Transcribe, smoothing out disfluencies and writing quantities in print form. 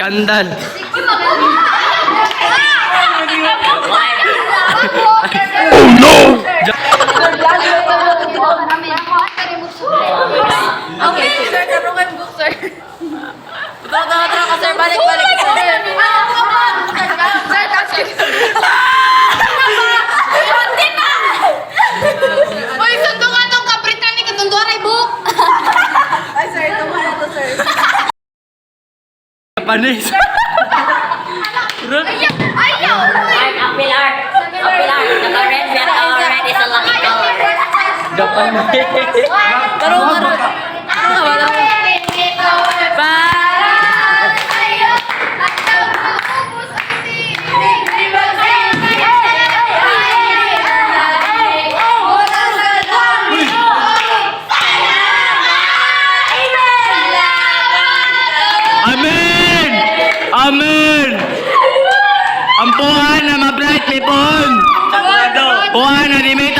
Sandal. Okay, sir, karoon kayong book, sir. Tara, tara, tara ka, sir. Balik, balik, sir. Sir, touch Uy, sundo nga tong ka-Britannic, katong duha ray book. Ay, sir, tama na to, sir. Japanese. Ayaw, ayaw. Art, apple art. Apple art. Naka-red, red is a lucky color. Japanese. Karoon, karoon. Ano nga, wala? Para sa'yo at nag-uubos ang tinig. Mula sa langit. Amen! Amen! Ang puhan na ma-bright may puhon! Puhan na di may